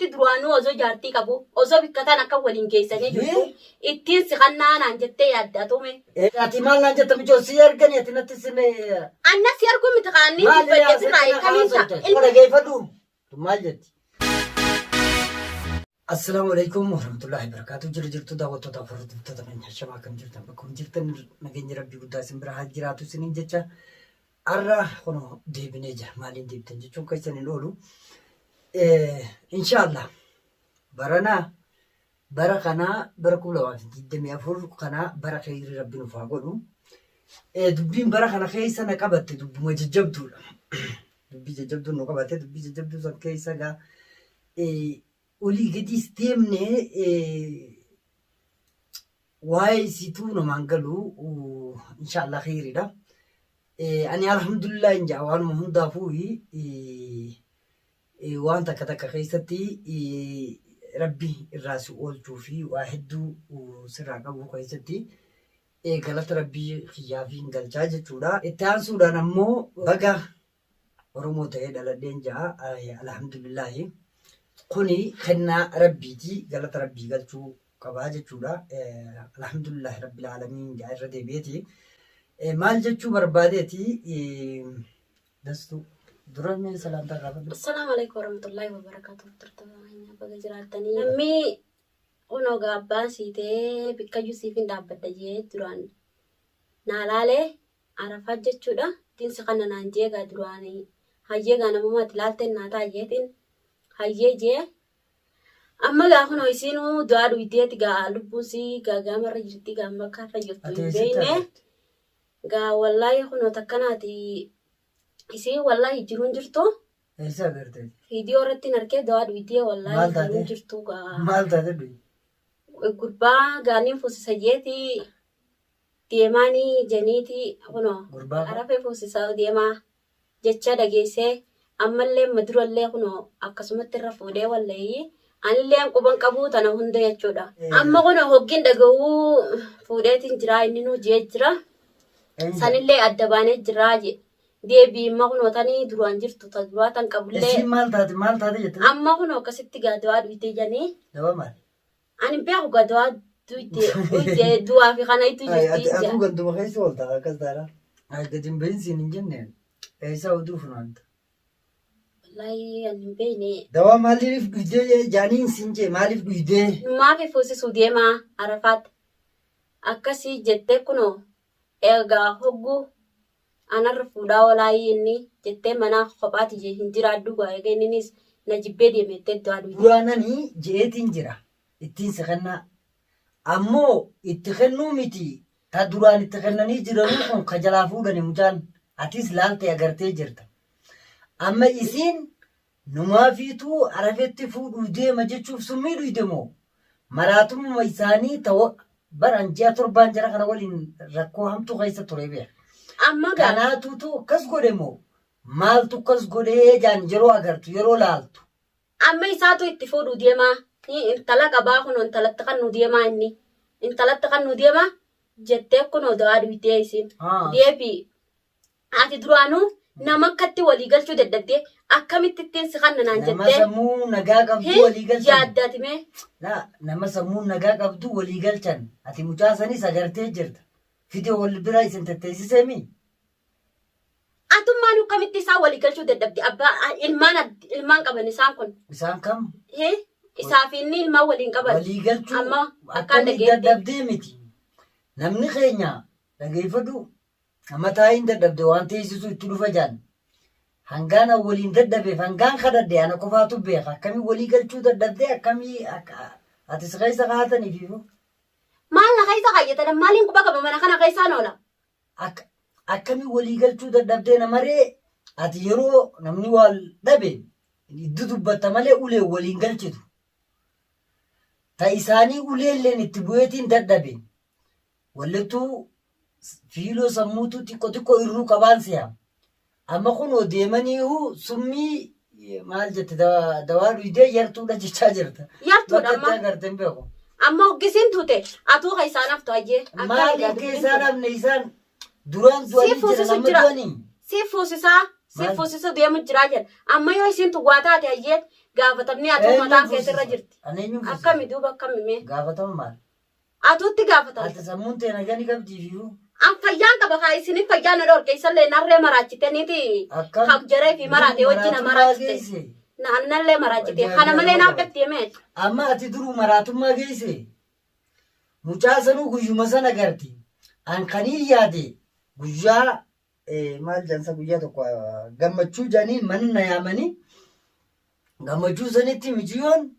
Akkamitti duraanuu osoo jaartii qabu osoo bikka tan akka waliin geessanii jirtu ittiin si kannaa naan jettee yaadda tume. Ati maal naan jetta michoo si ergani ati natti sime. Anna si arguu miti kaanni Maal dubbadhe sirraa kamiin ta'a. Ilmi Dhageeffadhu. Maal jetti? Assalaamu alaikum warahmatullahi wabarakatuh. Jira jirtu daawwattoota fi hordoftoota keenya shamaa akkam jirtan bakka jirtan nageenyi rabbii guddaa isin bira haa jiraatu isiniin jecha har'a kunoo deebinee jira. Maaliin deebitan jechuun keessan hin oolu. Inshaallah baranaa bara kanaa bara 2024 kanaa bara kheyrii rabbi nuuf haa godhu. Dubbiin bara kana keessa na qabatte dubbuma jajjabduudha. Dubbii jajjabduun nu qabatte dubbii jajjabduu san keessa gaa olii gadiis deemne waa'ee isiituu namaan galu inshaallah kheyriidha. Ani alhamdulillah hin ja'a waanuma hundaafuu waan takka takka keessatti rabbi irraa si oolchuu fi waa hedduu sirraa qabu keessatti galata rabbii kiyyaa fi hin galchaa jechuudha. Itti aansuudhaan ammoo baga Oromoo ta'ee dhaladheen ja'a alhamdulillahi. Kuni kennaa rabbiiti galata rabbii galchuu qabaa jechuudha. Alhamdulillahi rabbil aalamiin ja'a irra deebi'eeti. Maal jechuu barbaadeeti dastuu dura mee salaamtaa gaafadhu. Assalaamu alaikum warahmatullahi wabarakatuh. Turtoota baga jiraattanii. Namni kunoo gaa abbaa sii ta'ee bikkayyuu siif hin dhaabbadha jee duraan naa laalee Arafaa jechuudha. Ittiin si kana naan jee gaa duraan hayyee gaa namummaa itti laalteen naa ta'a jeetiin hayyee jee. Amma gaa kunoo isiinuu du'aa dhuydeeti gaa lubbuun sii gaa gaamarra jirti gaa amma akka irra jirtu Ati hin eessatti beekne. argatte? Gaa wallaahi kunoo takkanaati isiin wallaahi jiruun jirtu. Eessa agarte? Viidiyoo irratti hin argee du'aa dhuydee wallaahi Maal taate? jiruun jirtu gaa. Maal taate du'i? Gurbaa gaaniin fuusisa jeeti deemaanii janiiti kunoo Gurbaa kam? arafee fuusisaa deemaa jecha dhageessee ammallee amma durallee kunoo akkasumatti irra fuudhee wallayii anillee quban qabuu tana hunda jechuudha. Amma kunoo hoggiin dhaga'uu fuudheetiin jiraa inni nuu jee jira. Eenyu? Sanillee adda baanee jiraa je. Deebii amma kunoo tanii duraan jirtu ta duraa tan qabullee Isiin maal taate maal taate jette? amma kunoo akkasitti gaa du'aa dhuytee janii. Dawaa maali? Ani hin beeku gaa du'aa duyte duyte du'aa fi kana ittu Ay, jirti ati ija. atuu ganduma keessa oolta akkas taana. Ay, gadi hin bahin siin hin jenne. Eessaa oduu funaanta? Wallaahi ani hin beekne. Dawaa maaliif dhuydee jaaniin siin jee maaliif dhuydee? Maafi fuusisuu deemaa Arafaat. Akkasii jettee kunoo egaa hogguu anarra fuudhaa oolaayii inni jettee manaa kophaati jee hin jiraadhu gaa egaa inninis na jibbee deeme jettee du'aa duyte. Duraan ani je'eetiin jira ittiin si kennaa. Ammoo itti kennuu miti ta duraan itti kennanii jiranuu kun ka jalaa fuudhani mucaan atis laaltee agartee jirta. Amma isiin Numaafiituu arafetti fuudhuu deema jechuuf summii dhuyde moo? Maraatumuma isaanii ta bar an ji'a torbaan jara kana waliin rakkoo hamtuu keessa turee beeka. Amma gaa Kanaatuutu akkas godhe moo? Maaltu akkas godhee jaan yeroo agartu yeroo laaltu. Amma isaatu itti fuudhuu deemaa. Intala qabaa kunoo intalatti kannuu deemaa inni. Intalatti kannuu deemaa jettee kunoo du'aa dhuytee isiin. Deebii. Ati duraanuu nama akkatti walii galchuu dadhabdee akkamitti ittiin si kanna naan Nama jettee sammuu nagaa qabdu hin walii galchan. yaaddaati mee. Laa nama sammuu nagaa qabdu walii galchan. Ati mucaa sanis agartee jirta. Fide wal bira isin tetteessisee mi? Atummaan akkamitti isaan walii galchuu dadhabde abbaa ilmaan ilmaan qaban isaan kun. Isaan kam? Hee isaa fi inni ilmaan waliin qaban. Walii galchuu Amma akkaan akkamii dhageetti. dadhabdee miti. Namni keenya dhageeffadhu Amma taa'iin dadhabde waan teessisu itti dhufa jaan. Hangaan an waliin dadhabeef hangaan kadhadhe ana qofaatu beeka. Akkamii walii galchuu dadhabde akkamii ati si keessa kaataniif ifu. Maal na keessa kaayyatan maaliin quba qaba mana kana keessaan oola. Akkamii walii galchuu dadhabdee namaree ati yeroo namni waal dhabe iddu dubbatta malee ulee waliin galchitu. Ta isaanii uleelleen itti bu'eetiin dadhabe. Wallettuu fiiloo sammuutu xiqqo xiqqo irruu qabaan se'a. Amma kunoo deemaniihu summii maal jette dawaa dhuydee yartuudha jechaa jirta. Yartuudha Bakka itti amma. agarte hin beeku. Amma hoggisiin tute atuu keessaa naftu hayyee. Akka Maaliif egaa dubbiin keessaa tun. dhabne isaan duraan Si du'anii jiran fuusisu amma jira. du'anii. Si fuusisaa. Si Maal? fuusisu deemu jiraa jedha. Amma yoo isiin tun waa taate hayyee Gaafatamni atuu Eenyuun mataan keetirra fuusisa? jirti. Ani eenyuun fuusisa? Akkami duuba akkami mee? Gaafatama maal? Atuutti gaafatamta. Ati sammuun tee nagaa ni qabdiifiyyuu. An fayyaan qaba kaa isinin fayyaa na dhorke isallee narree maraachite niiti Akkam? kan jaree fi maraate wajji na Maraatummaa maraachite. geesse. Na annallee maraachite. Ajaa'iba Kana malee nama naaf qaba. dhabdee mee? Amma ati duruu maraatummaa geesse. Mucaa sanuu guyyuma sana garti. An kaniin yaade guyyaa maal jansa guyyaa tokko gammachuu janiin mana na yaamanii gammachuu sanitti miciyyoon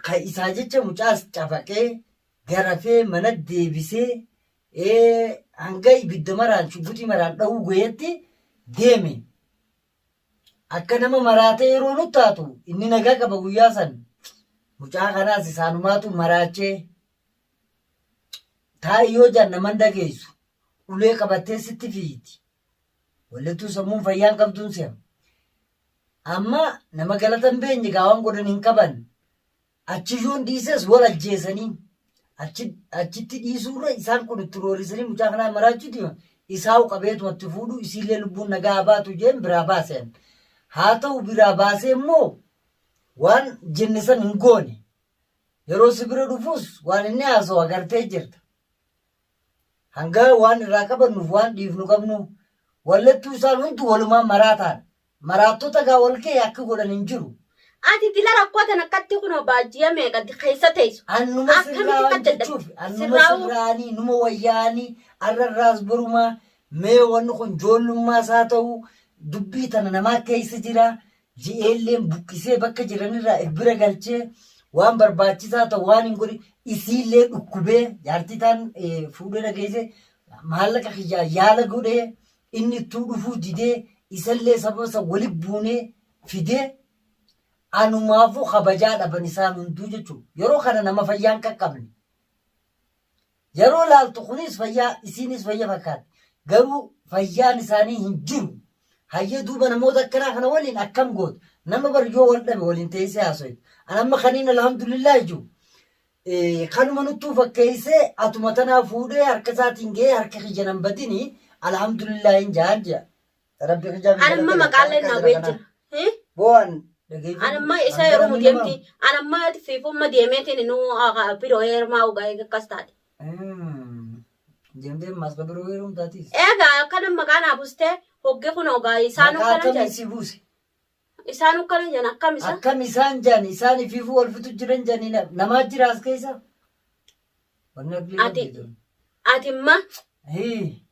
ka isaa jecha mucaas cafaqee garafee mana deebisee hanga ibidda maraan shugguxii maraan dha'uu gahetti deeme. Akka nama maraatee yeroo nutti taatu inni nagaa qaba guyyaa san. Mucaa kanaas isaanumaatu maraachee taa'i yoo jedhan naman dhageessu. Ulee qabattee sitti fiigdi. Wallittuu sammuun fayyaan qabduun si'a. Amma nama galata hin beekne gaa waan godhan hin qaban. Achi yoon dhiises wal ajjeesanii achi achitti dhiisuurra isaan kun itti roorrisanii mucaa kanaa maraachuuti isaa'u qabeetuma itti fuudhu isiillee lubbuun nagaa haa baatu jeen biraa baaseen. Haa ta'u biraa baasee immoo waan jenne san hin goone. Yeroo si bira dhufus waan inni haasa'u agartee jirta. Hanga waan irraa qabannuuf waan dhiifnu qabnu wallattuu isaan hundi walumaan maraataadha. Maraattota gaa wal ga'e akka godhan hin jiru. Ati dila rakkoo tan akkatti kunoo baajjiya meeqa keessa teessu. Annuma Akkamitti sirraa waan akka dadhabde? jechuuf annuma Sirraa'uu sirraanii numa wayyaanii arrarraas borumaa mee wanni kun joollummaas haa ta'u dubbii tana namaa keessa jira ji'eelleen buqqisee bakka jiranirraa if bira galchee waan barbaachisaa ta'u waan hin godhin isiillee dhukkubee jaartii taan fuudhee dhageesse maallaqa kiyyaa yaala godhee Inni ittuu dhufuu didee isallee sababa san wali buunee fidee anumaafuu kabajaa dhaban isaan hunduu jechuudha. Yeroo kana nama fayyaa hin qaqqabne. Yeroo laaltu kunis fayyaa isiinis fayya fakkaatti. Garuu fayyaan isaanii hin jiru. Hayyee duuba namoota akkanaa kana waliin akkam goota? Nama bar yoo wal dhabe waliin teessee haasoyta. An amma kaniin alhamdulillah jiru. Kanuma nuttuu fakkeessee atuma tanaa fuudhee harka isaatiin ga'ee harka kiyya nan badini alhamdulillah hin jaan jea. Rabbi kiyyaa fi Anamma galata maqaallee galcha naa harka bu'ee jira jira. kanaa. Eh? Boo'an dhageeffadhu. Anamma isa Hanga yeroo namni nama. deemti. Anamma fiifumma deemeetiin nu biroo heerumaa ugaa akkas taate. Deemtee maska biroo heerumtaatis. Egaa akkana maqaa naa bustee hoggi kun ogaa isaan Maqaa akkana akkamiin jedhan. si buuse? Isaan akkana jedhan akkam isa? Akkam isaan jedhan isaan ifiifuu wal fixu jiran jedhanii namaa jira as keessa. Wanni aqlii Ati qabdi tun. ati imma Hii.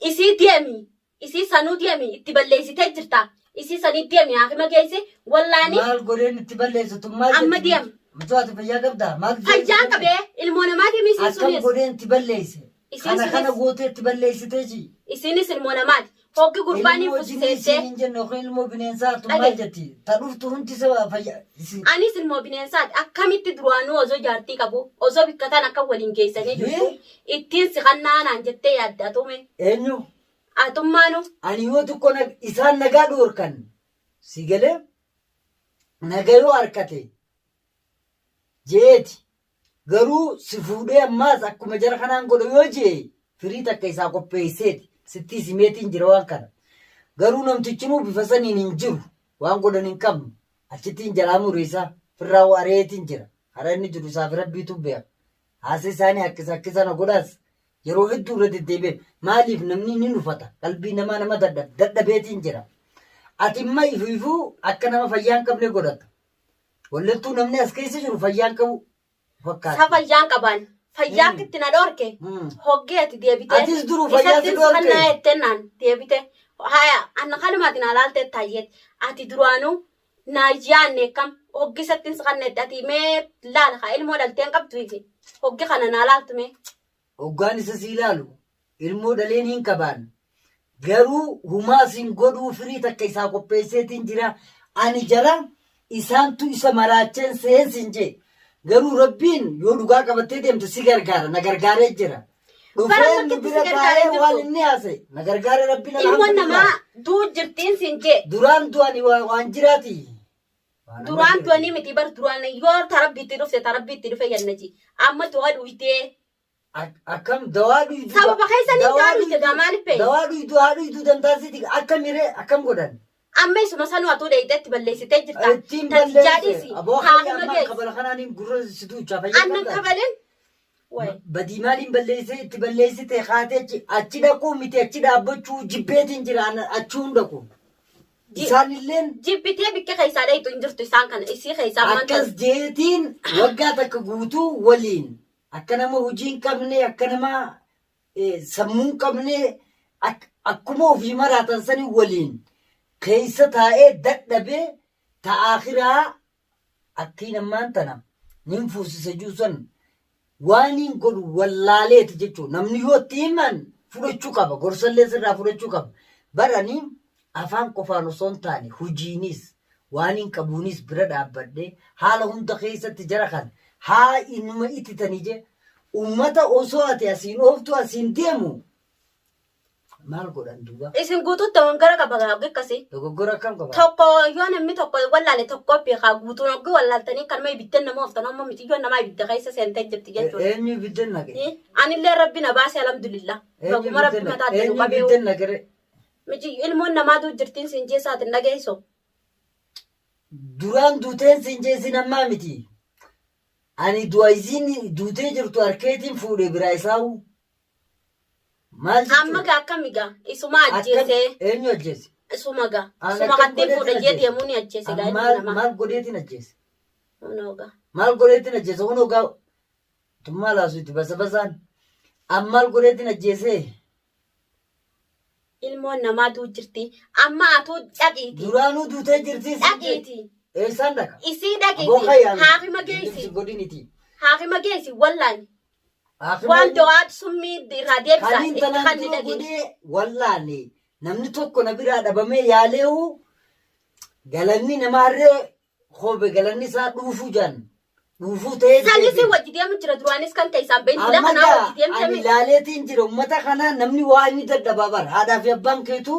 isii deemi isii sanuu deemi itti balleessitee jirta isii sanii deemi haakima geessi wallaani Maal godheen itti balleessitu maal amma jetti? deem Mucaa ati fayyaa qabdaa? Maal fayyaan qabee ilmoo namaatii misiin Akkam sunis godheen itti balleesse? Isiin Kana kana sunis gootee itti balleessitee ji. isiinis ilmoo namaati hoggi gurbaanii Ilmoo jinnii fusseessee isiin hin jenne yookiin ilmoo bineensaa tun maal dhagaye jetti? Ta dhuftu hundi isa fayya isin. Anis ilmoo bineensaati akkamitti duraanuu osoo jaartii qabu osoo bikka tan akka waliin geessanii jirtu Hii? ittiin si kannaa naan jettee yaadde atume Eenyu? atummaanu Ani yoo xiqqoo isaan nagaa dhoorkan si galee nagaa yoo harkate jeeti. Garuu si fuudhee ammaas akkuma jara kanaan godha yoo jee firii takka isaa qopheesseeti sittii simeetiin jira waan kana. Garuu namtichinuu bifa saniin hin jiru waan godhan hin qabnu achittiin jalaa mure isaa firraa wareetiin jira. Karaa inni jiru isaaf rabbiitu beeka. Haasa isaanii akkisa akkisa na godhaas yeroo hedduu irra deddeebi'e maaliif namni ni nufata qalbii namaa nama dadhabeetiin jira. Ati imma ifiifuu akka nama fayyaa hin qabne godhata. Wallattuu namni as keessa jiru fayyaa hin qabu Sa fakkaatti. fayyaan qabaan. Fayyaa Mm. itti na dhorke. Hoggee ati deebitee. Atis duruu fayyaa si Isatti dhorke. kannaa jettee naan deebite. Haya anna kanumaati naa laaltee taayyeet. Ati duraanuu naa yaanne akkam hoggi isatti si kannetti ati mee laala haa ilmoo dhaltee hin qabdu ifi. Hoggi kana naa laaltu mee. Hoggaan isa si ilaalu ilmoo dhaleen hin qabaan. Garuu humaa sin godhuu firii takka isaa qopheesseetiin jira. Ani jara isaantu isa maraacheen seen sin jee. Garuu Rabbiin yoo dhugaa qabattee deemte si gargaara na gargaaree jira. Bara Dhufeen nu bakki si bira gargaaree taa'ee jirtu. waan inni haasa'e na gargaare Rabbiin Ilmoon alhamdulillah. namaa duu jirtiin sin jee. Duraan du'ani waan jiraati. Waan amma Duraan jiru. du'anii miti bar duraan yoo tarabbiitti dhufte tarabbiitti dhufe yannaji. Amma du'a dhuytee. Akkam dawaa dhuydu. Sababa keessaniif dawaa dhuyte gaa maaliif beekta? Dawaa dhuydu haa dhuydu dantaa siiti akkam hiree akkam godhan. Amma isuma sanuu atuu dheeyxeetti balleessitee jirta. Ittiin Tatichaa balleesse. dhiisi. Aboo hayya Haakima ammaa geessi. kabala kanaan hin gurra si duuchaa fayyaa Annan qabdaa? kabalin. Wayi. Badii maaliin balleessee itti balleessite kaatee achi achi dhaquu miti achi dhaabbachuu jibbeetiin jira ana achuu hin dhaqu. Isaanilleen Jibbitee bikka keessaa dheeyxu hin jirtu isaan kana isii keessaa ammaan akkas jeetiin waggaa takka guutuu waliin akka nama hojii hin qabne akka nama sammuu hin qabne akkuma ofii maraatan sani waliin keessa taa'ee dadhabee ta aakhiraa akkiin ammaan tana nin fuusisa juu san waaniin godhu wallaaleeti jechuudha. Namni yoo itti himan fudhachuu qaba. Gorsallee sirraa fudhachuu qaba. Barani afaan qofaan osoo hin taane hojiinis waaniin qabuunis bira dhaabbadhee haala hunda keessatti jara kana haa inuma ititanii jee ummata osoo ati asiin ooftu asiin deemu maal godhan duuba? Isin guutuutti dogongora qaba gaa oggi akkasii. Dogoggora akkam qaba? Tokko yoo namni tokko wallaale tokko beekaa guutuun oggi wallaaltanii kanuma ibiddan nama ooftan amma miti yoo namaa ibidda keessa seentee jirti jechuudha. Eenyu ibiddan naqe? Anillee rabbi na baase alhamdulillah. Eenyu Baguma rabbi ibiddan mataa naqe? adda nu Eenyu qabee. ibiddan naqe? Miti ilmoon namaa duu jirtiin siin jeessaatiin dhageessu. Duraan duuteen siin jeessin ammaa miti. Ani du'a isiin duutee jirtu harkeetiin fuudhe biraa isaa'u. Maal Amma jechuudha? gaa akkami gaa isuma Akkam ajjeesee eenyu ajjeese? isuma gaa An isuma akkam kattiin godheetiin fuudha jee ajjeese? deemuu ni ajjeese An gaa ilmi maal namaa. maal godheetiin ajjeese? Kunoo gaa. Maal godheetiin ajjeese? Kunoo gaa tummaa laasu itti basa basaan. An maal godheetiin ajjeese? Ilmoon namaa duu jirti. Amma atuu dhaqiiti. Duraanuu duutee jirti siin jee. Dhaqiiti. Eessaan dhaqa? Isii Aboo dhaqiiti. kayyaan. Haakima geessi. Godiniti. Haakima geessi wallaani. Haakima Waan do'aatu summii irraa deebisa. Kaniin Itti tanaan kanni dura dhaqi. godhee wallaane namni tokko na biraa dhabamee yaaleehu galanni nama harree kobe galanni isaa dhuufuu jaan dhuufuu ta'ee Sanis deebi'e. wajji deemu jira duraanis kan ta'e isaan beektu Amma kanaa gaa wajji deemte ani miti. laaleetiin jira ummata kanaa namni waa inni dadhabaa bara haadhaa fi abbaan keetu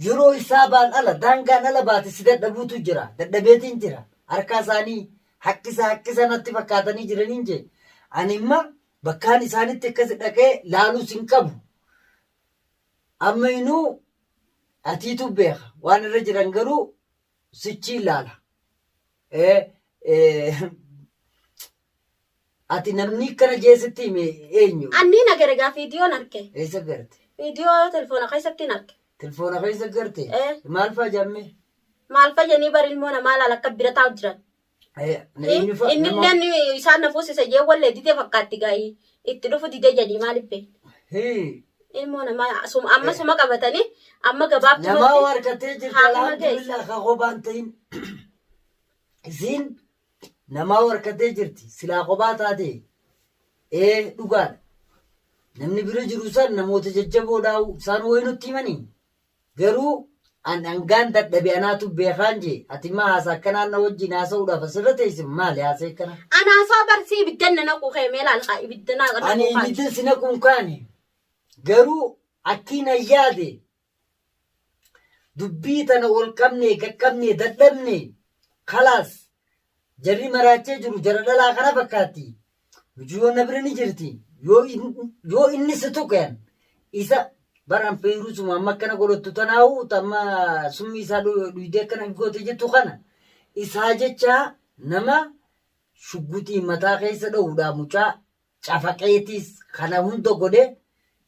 yeroo isaa baan ala daangaan ala baate si dadhabuutu jira dadhabeetiin jira harkaa isaanii haqqisa haqqisa natti fakkaatanii jiraniin jee ani imma bakkaan isaanitti akkas dhaqee laaluus hin qabu amma inuu atiitu beeka waan irra jiran garuu sichii laala Ati namni akkana jee sitti hime eenyu? Annii na gare gaa viidiyoon arke. Eessa garte? Viidiyoo telefoona keessatti hin arke. Telefoona keessa garte? Eh. Maal fa'aa jamme? Maal fayyanii bar ilmoo namaa laala akka bira taa'u jiran. Eenyu fa'a? Inni illeen isaan na fuusisa jee wallee didee fakkaatti gaa'ii. Itti dhufu didee jedhii maaliif bee? Hii. Ilmoo namaa amma suma qabatanii amma gabaabtumatti. Namaa waa harkattee jirti Haakima geessi. alhamdulillah ka kophaan ta'in. Isiin namaa harkattee jirti silaa kophaa taate ee dhugaadha. Namni bira jiru san namoota jajjaboodhaa isaan wayii nutti himanii. Garuu an hangaan dadhabe anaatu beekaan jee ati immoo haasa akkanaan na wajjin haasa'uudhaaf asirra teesse maali haasa akkana. Ana haasaa barsii ibidda na naquu kee mee laal kaa ibidda na naquu Ani kaa. ibidda si naquun kaane garuu akkiin an yaade dubbii tana ol qabne qaqqabne dadhabne kalaas jarri maraachee jiru jara dhalaa kana fakkaatti. Mucayyoon na bira ni jirti. Yoo inni si tuqeen isa baran feerusuma amma akkana godhattu tanaahu amma summii isaa dhuydee akkana goote jettu kana isaa jecha nama shugguxii mataa keessa dha'uudhaa mucaa cafaqeetiis kana hunda godhe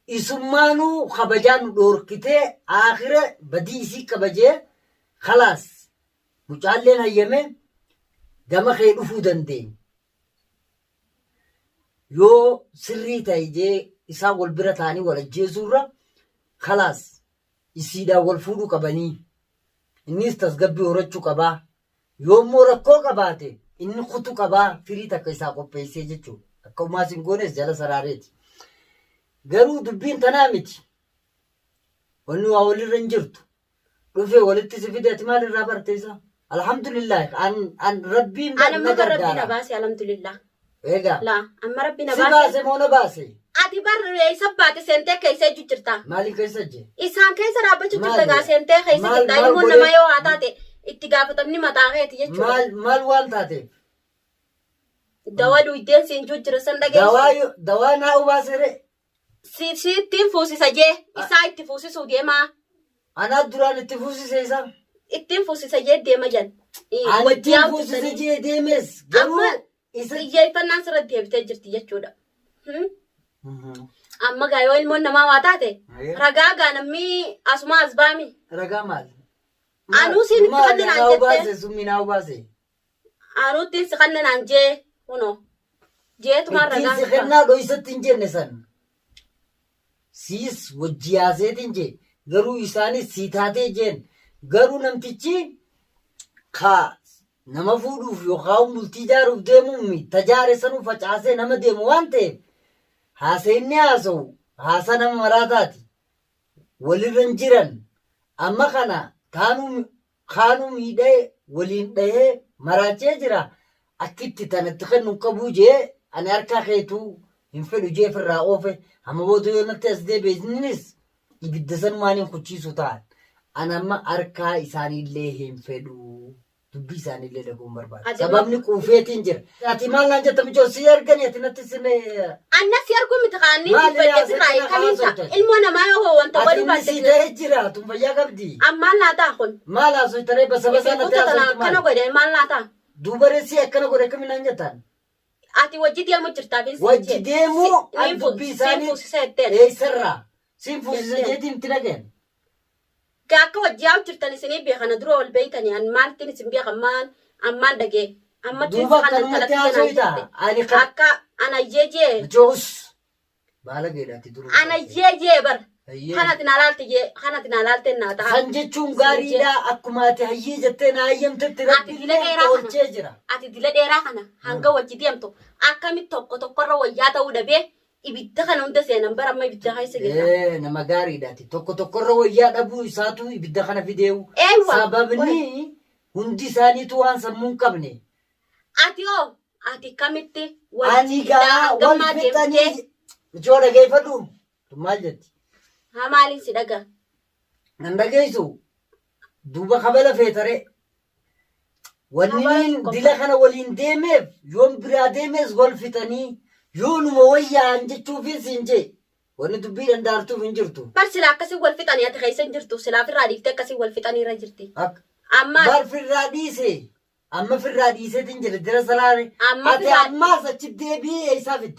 isummaanuu kabajaa nu dhoorkitee aakhira badii isii kabajee kalaas mucaalleen hayyame gama kee dhufuu dandeenya. Yoo sirrii ta'e jee isaan wal bira ta'anii wal ajjeesuurra kalaas isiidhaan wal fuudhuu qabanii innis tasgabbii horachuu qabaa yoo immoo rakkoo qabaate inni kutu qabaa firii takka isaa qopheessee jechuudha. Akka umaas hin goones jala saraareeti. Garuu dubbiin tanaa miti. Wanni waa walirra hin jirtu. Dhufe walitti si fide ati maal irraa barte isa? Alhamdulillah an an rabbiin An na amma bar rabbi na gargaara. baase alhamdulillah. Egaa Laa amma rabbi na si baase. baase moo na baase? Ati bar eessa baate seentee keessa ejju jirta. Maaliin keessa je? Isaan keessa dhaabbachuu jirta Maali? gaa seentee keessa Maal jirta. maal Ilmoon godhee namaa yoo haa taate itti gaafatamni mataa keeti jechuudha. maal maal waan taateef? Dawaa duydeen siin juu jira san Dawaa dhageessu. dawaa naa ubaase ree? Si si ittiin fuusisa jee isaa itti fuusisuu deemaa. Anaa duraan itti fuusise isa. Ittiin fuusisa jee deema jan. Ani ittiin fuusisa jee deemes garuu Amma isa. xiyyeeffannaan sirratti deebitee jirti jechuudha. Amma gaa yoo ilmoon namaa waa taate ragaa gaa namni asumaa as baami. Ragaa maal? Anuu siin itti Maal kanne naan naa jette. baase summi naa baase. Anuu ittiin si kanne naan jee kunoo. Jeetumaan Ittiin ragaa si kennaa dhoysatti hin jenne san. Siis wajji yaaseetiin jee garuu isaanis sii taatee jeen garuu namtichi ka nama fuudhuuf yookaan bultii ijaaruuf deemuun tajaare sanuu facaasee nama deemu waan ta'eef haasa inni haasa'u haasa nama maraataati. Walirra hin jiran amma kana taanuu kaanuu miidhee waliin dhahee maraachee jira akkitti tanatti kennu hin qabuu jee ani harkaa keetuu hin fedhu jee firraa oofe amma booda yoo natti as deebi'e innis ibidda sanumaan hin kuchiisu ta'an ani amma harkaa isaaniillee hin fedhu dubbii isaaniillee dhaga'uu hin barbaadu. Ati Sababni quufeetiin jira. Ati maal naan jetta michoo si argani ati natti sin Anna si arguu miti kaanni Maali dubbadhe yaa sirraa sirna kamiin ta'a. haasoftan? Ilmoo namaa yoo wanta Ati godhu inni baatte si ta'ee jira tun fayyaa qabdi. ammaan naa ta'a kun. Maal haasoftaree basa basaa Isin natti kutaa tana haasoftu akkana maal? godhe maal naa ta'a. Duubaree si akkana godhe akkamiin naan jettaan? Ati wajji deemu jirtaa fi Wajji deemuu an dubbii siin isaanii fuusisa jetteen. eessarraa siin fuusisa Jetteen. jeetiin itti dhageen. Gaa akka wajji yaa'u jirtan isinii beekana dura wal beeytanii an maaltiin isin beeka ammaan ammaan dhagee. Amma Duuba akkanumatti haasoyta. Ani kan Akka ana jee Joos baala geedhaatti dura. ana jee jee bar. Hayyee. Kanati naa laalte jee kanati naa laalte naa ta'a. San jechuun gaariidha akkuma ati hayyee jettee na hayyamtetti Ati dila rabbi dheeraa oolchee kana jira. ati dila dheeraa kana hanga wajji deemtu akkamitti tokko tokkorra wayyaa ta'uu dhabee ibidda kana hunda seenan bara amma ibidda keessa jirra. Ee, nama gaariidha ati tokko tokkorra wayyaa dhabuu isaatu ibidda kana fideewu. Eewwa. Sababni hundi isaaniitu waan sammuu hin qabne. Ati hoo ati kamitti Ani wajji gaa hanga wal ammaa deemtee fixanii Ijoo dhageeffadhu. Tun maal jetti? haa maaliin si dhaga? Nan dhageessu duuba kabala feetaree. Wanni Kabala niin tokko dila kana waliin deemeef yoon biraa deemees wal fixanii yoo numa wayyaa'an jechuufin siin jee. Wanni dubbii dandaartuuf hin jirtu. Bar silaa akkasii wal fixanii ati keessa hin jirtu silaa firraa dhiiftee akkasii wal fixanii irra jirti. Akka Amma bar firraa dhiise amma firraa dhiiseetiin jira dira salaare. Amma Ati firraa ammaas achi deebi'ee eessaa fidde?